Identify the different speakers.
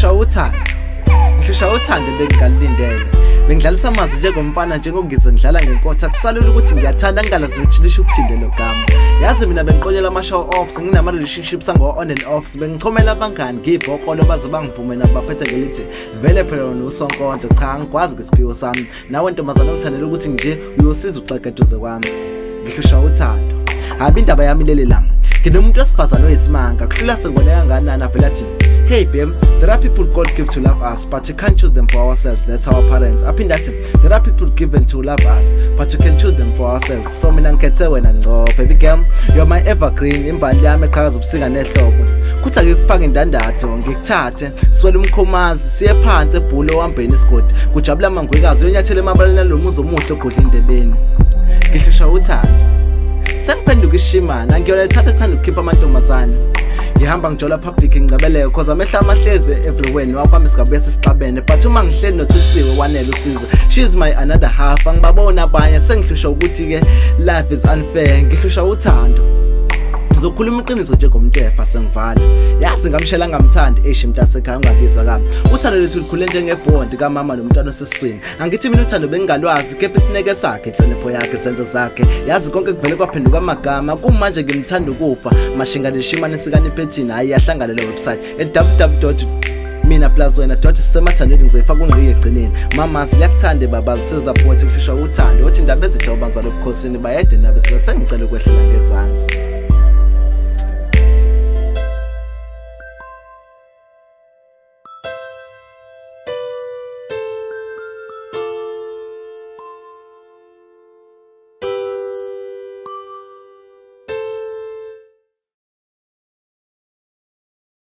Speaker 1: Ngihlushwa uthando, ngihlushwa uthando bengingalilindele. Bengidlalisa amazwi njengomfana, njengongize ngidlala ngenkotha. Kusalula ukuthi ngiyathanda, ngingalazi nokuthi lisho ukuthini lelo gama. Yazi mina bengiqonyela ama-show offs, nginama-relationships ango-on and offs. Bengichomela abangani ngiyibhokolo, baze bangivume nabo, baphethe ngelithi vele phela wena usonkondlo. Cha, angikwazi ngesiphiwo sami. Nawe ntombazane ongithandela ukuthi nje uyosiza uxega eduze kwami. Ngihlushwa uthando. Hhabi indaba yami leli lami. Nginomuntu wesifazane oyisimanga, kuhlula sengone kanganani, avele athi, "Hey babe, there are people God give to love us, but we can't choose them for ourselves. That's our parents." Aphinde athi, "There are people given to love us, but we can choose them for ourselves." So mina ngikhethe wena ngco. Baby girl, you're my evergreen, imbali yami eqhakaza ubusika nehlobo. Kuthi ake kufake indandatho, ngikuthathe siwele umkhomazi, siye phansi ebhulo ohambeni isigodi, kujabula amangwekazi, uyonyathela emabaleni alo muzi omuhle ogodla indebeni. Ngihlushwa uthando, sengiphenduka ishimana. Angiyona lethapha ethanda ukukhipha amantombazane. Ngihamba ngijola public, ngicebeleke, 'cause amehlo amahleze everywhere nowakwami. Singabuya sesixabene, but uma ngihleli noThulisiwe wanele usizo. She's my another half, angibabona abanye. Sengihlushwa ukuthi-ke life is unfair. Ngihlushwa uthando. Ngizokhuluma iqiniso njengomuntu efa sengivala. Yazi ngamshela ngamthandi. Eish, mntasekhaya, ungangizwa kabi. Uthando lethu lukhule njengebhondi kamama nomntwana osesiswini. Angithi mina uthando bengingalwazi, kepha isineke sakhe, inhlonipho yakhe, izenzo zakhe, yazi konke kuvele kwaphenduka amagama. Kumanje ngimthanda ukufa. Mashinga lishimane sikaniphethini. Hhayi, iyahlangana le website www mina plus wena dot sisemathandweni. Ngizoyifaka ungqiyi egcineni. Mamas liyakuthanda baba siza poet. Kuhlushwa uthando. Othi indaba ezitha ubanzala ebukhosini bayede nabe sengicela ukwehlela ngezansi.